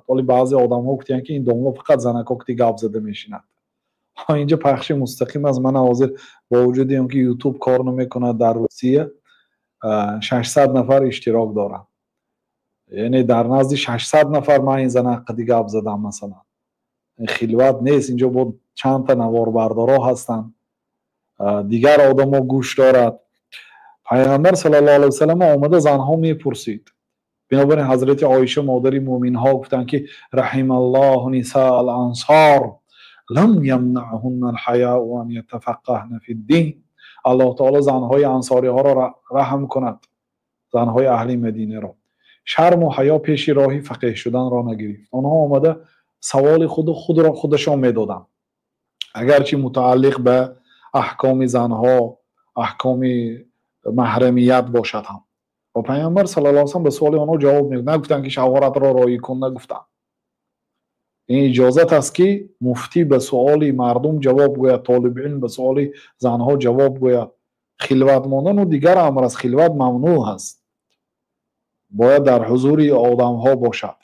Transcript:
Ҳоли баъзе одамҳо гуфтиянд, ки ин домло фақат занакокти гап зада мешинад. Инҷа пахши мустақим аст. Мана ҳозир бо вуҷуди он ки Ютуб кор намекунад, дар Русия 600 нафар иштирок доранд. Яъне дар назди 600 нафар ман ин зана қади гап задам, масалан. Хилват нест, инҷо бо чандта наворбардорҳо ҳастанд, дигар одамо гӯш дорад. Пайғамбар саллаллоҳу алайҳи васаллам омада занҳо мепурсид. Бинобар ин ҳазрати Оиша, модари мӯминҳо, гуфтанд, ки раҳималлоҳу нисаа ал-ансор лам ямнаъҳунна ал-ҳаяу ан ятафаққаҳна фид-дин. Аллоҳ таоло занҳои ансориҳоро раҳм кунад, занҳои аҳли Мадинаро. Шарму ҳаё пеши роҳи фақеҳ шуданро нагирифт. Онҳо омада саволи худу худро худашон медоданд, агарчи мутааллиқ ба аҳкоми занҳо, аҳкоми маҳрамият бошад ҳам. Ва Пайғамбар саллаллоҳу алайҳи васаллам ба суоли онҳо ҷавоб медод. Нагуфтанд, ки шавҳаратро роӣ кун, нагуфтанд. Ин иҷозат аст, ки муфтӣ ба суоли мардум ҷавоб гӯяд, толиби илм ба суоли занҳо ҷавоб гӯяд. Хилват мондану дигар амр аст, хилват мамнӯъ ҳаст, бояд дар ҳузури одамҳо бошад.